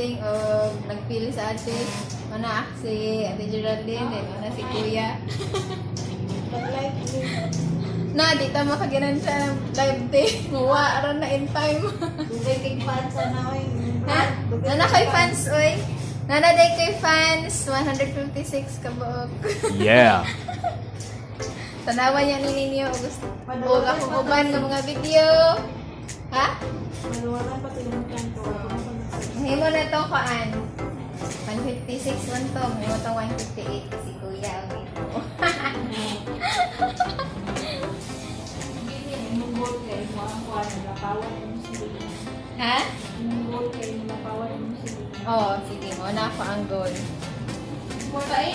printing o nagpili sa ate. Mana si Ate Geraldine, eh, mana si Kuya. Nag-live ni. Na, di ta makaginan siya ng live day. Muwa, aron na in time. Dugay kay fans na oy. Ha? Nana kay fans, oy. Nana day kay fans, 156 kabuok. Yeah. Tanawan niya ni ninyo og gusto. Og akong uban ng mga video. Ha? Maluwagan pa tulong kanto. Himo na to kuan. 156 man to, himo tong 158 kasi kuya ang ito. Imong goal kay mo ang kuan nagapawat mo sila. Ha? Imong goal kay nagapawat mo sila. Oo, sige mo na ako ang goal.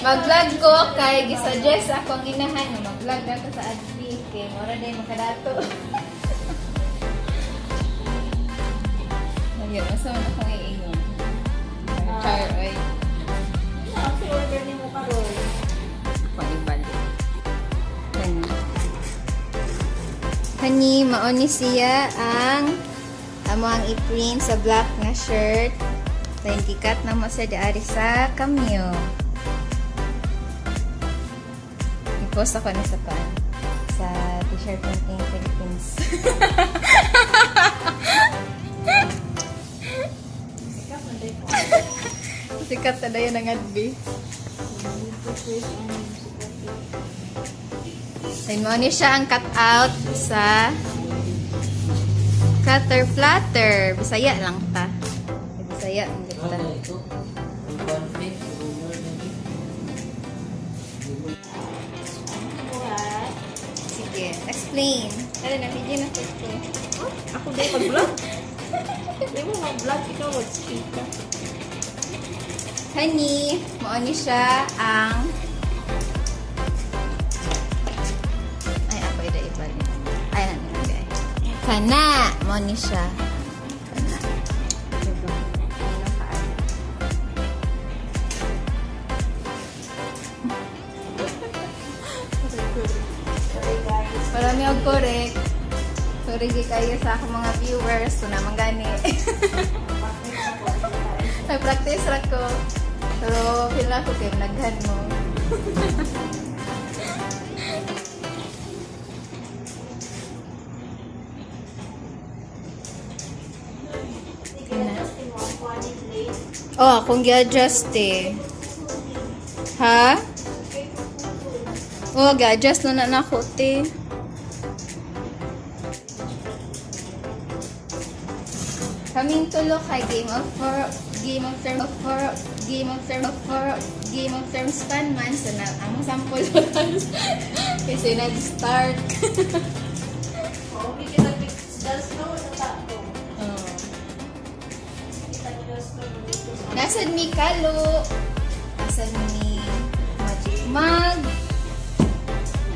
Mag-vlog ko kay gisuggest ako ang inahan nga mag-vlog ako sa Advi kay mora day makadato. Ayun, asa man akong iingon. Char, oy. Ano si order nimo karon? Ako ibalik. Kani. Kani, mao ni siya ang amo ang i-print sa black nga shirt. Then gikat na mo siya diari sa kamyo. I-post ako ni sa pan sa T-shirt printing Philippines. Sikat na day ko. Sikat na dayon ang adbi. Then mao ni siya ang cut out sa cutter flatter. Bisaya lang ta. Bisaya ang gita. Ito. Buhat. Sige, explain. Ano na, video na ko. Ako day mag-vlog. Di mo mag-vlog, ikaw mag-speak ka. Honey, mao ni siya ang ay, ako ida ibalik. Ay, ano na guys. Kana, mao ni siya. Kana. Diba? Ano ka? Sorry guys. Marami og correct. Sorry gi kayo sa akong mga viewers kung naman gani. Nag-practice ra ko. Pero feel na ko kay naghan mo. Sige, adjust mo ang kuan ni plate. Oh, akong gi-adjust eh. Ha? Oh, gi-adjust na na nako te. Kaming tulo kay Game of Thrones for Game of Thrones for Game of Thrones fan man so na ang sample kasi nag-start. Oo, okay kita pick just no sa tato. Oh. Kita just no dito sa Nasaan mi kalo? Nasaan mi magic mug?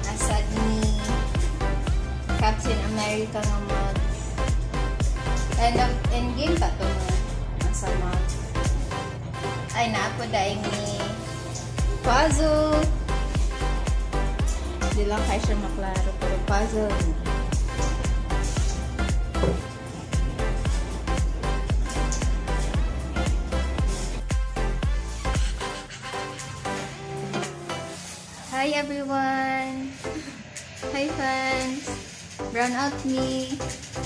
Nasaan mi Captain America nga mug? End of Endgame pa to nga. Nasa mug. Ay, naapo dahil ni puzzle. Di lang kayo siya maklaro, pero puzzle. Hi everyone! Hi fans! Brown out me.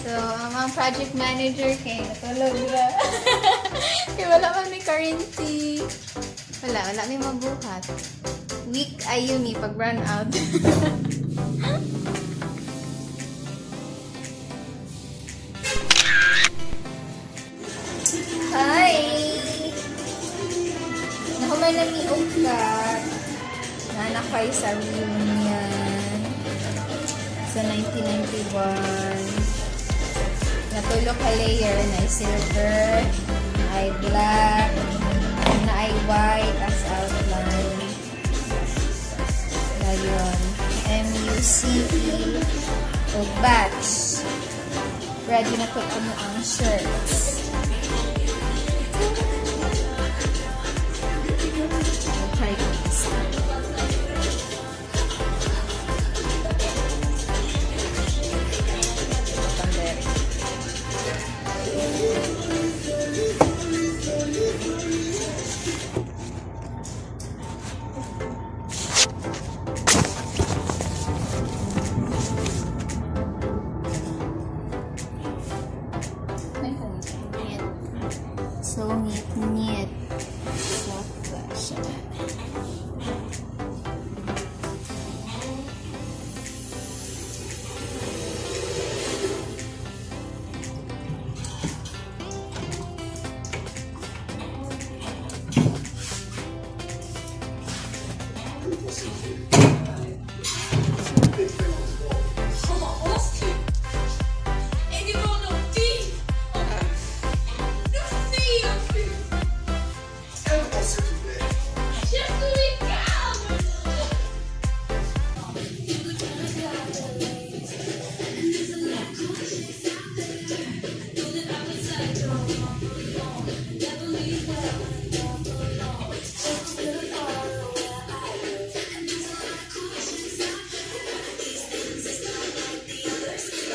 So, ang mga project manager kay natulog ra. Kay wala man may currency. Wala, wala may mabuhat. Weak ayo mi pag brown out. Hi! Nahuman na mi og cut. Nanakay sa reunion sa 1991. Natulog ka layer na silver, na ay black, na ay white as outline. Dayon, M-U-C-E o batch. Ready na po kamo ang shirts. Try ko isa. Pandere. Sungit-ngit. Sakta siya.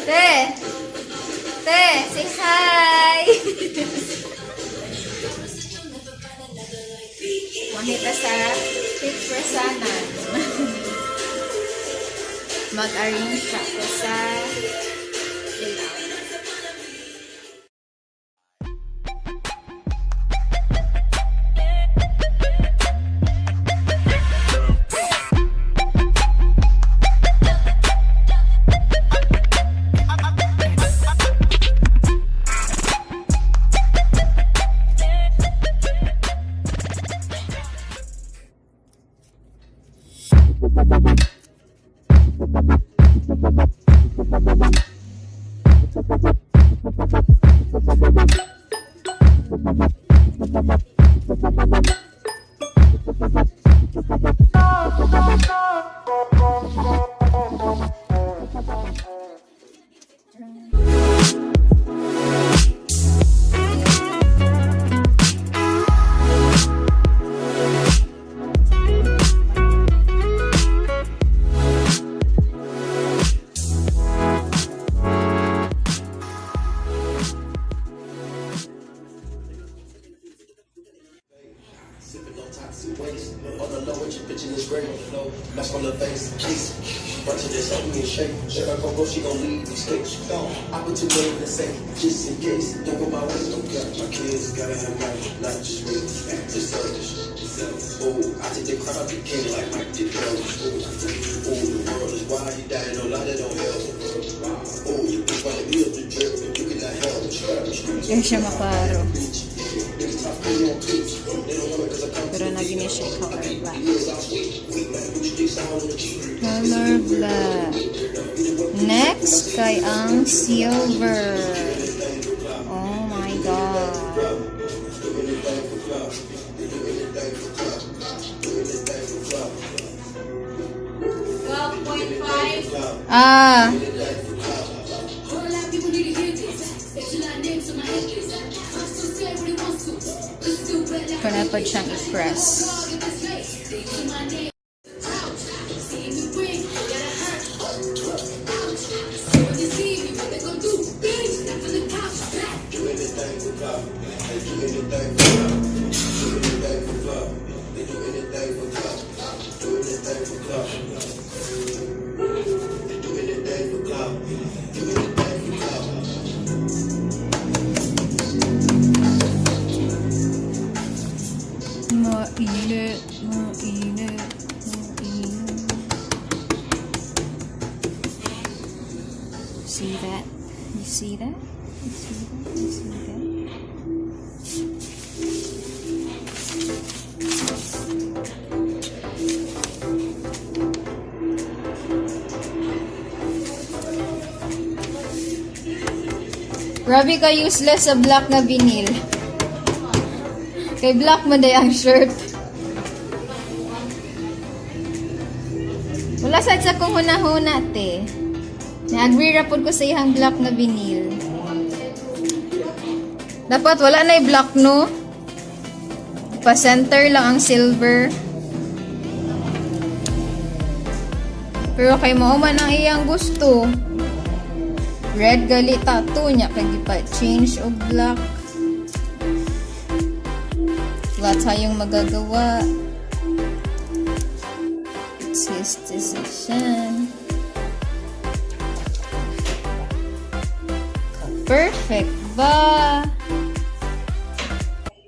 Te! Te! Say hi! Makita sa picture sana. Mag-arrange ako sa ilaw. Sipping on toxic waste. On the low, with your bitch in this grave. Mask on the face, kiss. Bunch of this on me in shape. If I go go, she gon' leave. Escape. She gone. I put 2 million in the safe, just in case. Don't go my way. Don't care. My kids gotta have money, not just me. It's selfish. Ooh, I take the crown out the king like Mike did. Ooh, ooh, the world is wide. You dying, no lie, that don't help. Ooh, you bitch wanna be up the drip, but you cannot help. Yan siya maklaro. Bitch, niggas talk crazy on tweets. They don't want it 'cause I come Pero naging niya siya color black. Color black. Next kay ang silver. Oh my God. 12.5. Ah, Whole lot of people need to hear this. Extra lot names on my head. I'm still say what he wants to. Listen to it like Kuna pod siyang i-press. dog in his face. They to my name. Ouch. See me win, gotta hurt. Ouch. So when they see me, what they gon' do? Bitch, not from the couch. Back. Do anything for clout. They do anything for clout. Do anything for clout. They do anything for clout. Do anything for clout. They do anything for clout. Do anything for clout. Mainit, mainit, mainit. See that? You see that? You see that? You see that? Grabe ka useless sa black na vinyl. Kay black mo day ang shirt. Wala sad sa kong hunahuna, te. Na-agree ra pod ko sa iyang black na vinyl. Dapat wala na black, no? Pa-center lang ang silver. Pero kay mao man ang iyang gusto. Red gali tattoo niya kay gipa-change og black. Wala tayong magagawa. It's his decision. Perfect ba?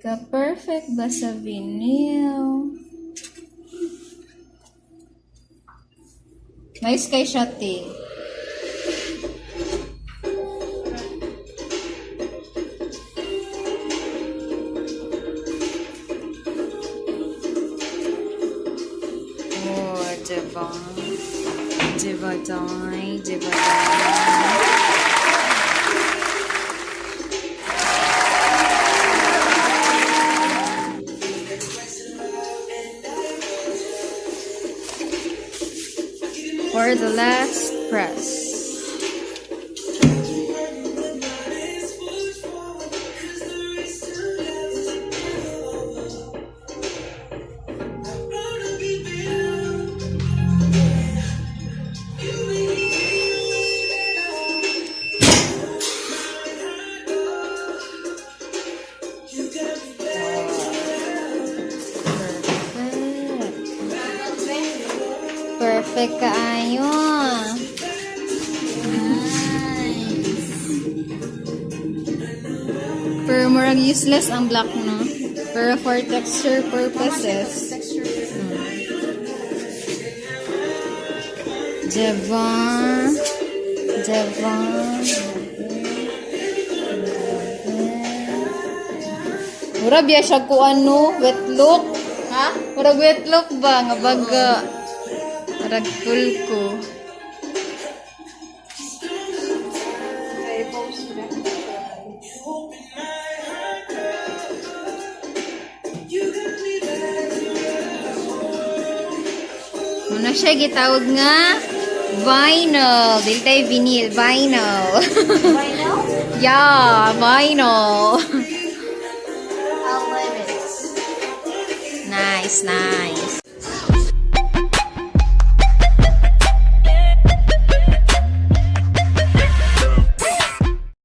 Ka-perfect ba sa vinyl? Nice kay siya, te. Oh, diba? Diba, day? Diba, day? For the last press. Perfect. Perfect kaayo. Nice. Pero murag useless ang black, no? Pero for texture purposes. Texture. Diba? Diba? Mura biya siya ko ano, wet look. Ha? Murag wet look ba? Nga baga. Murag tulko. Okay, post na. Muna siya gitawag nga vinyl. Dili tayo vinyl, vinyl. Vinyl? Yeah, vinyl. I love it. Nice, nice.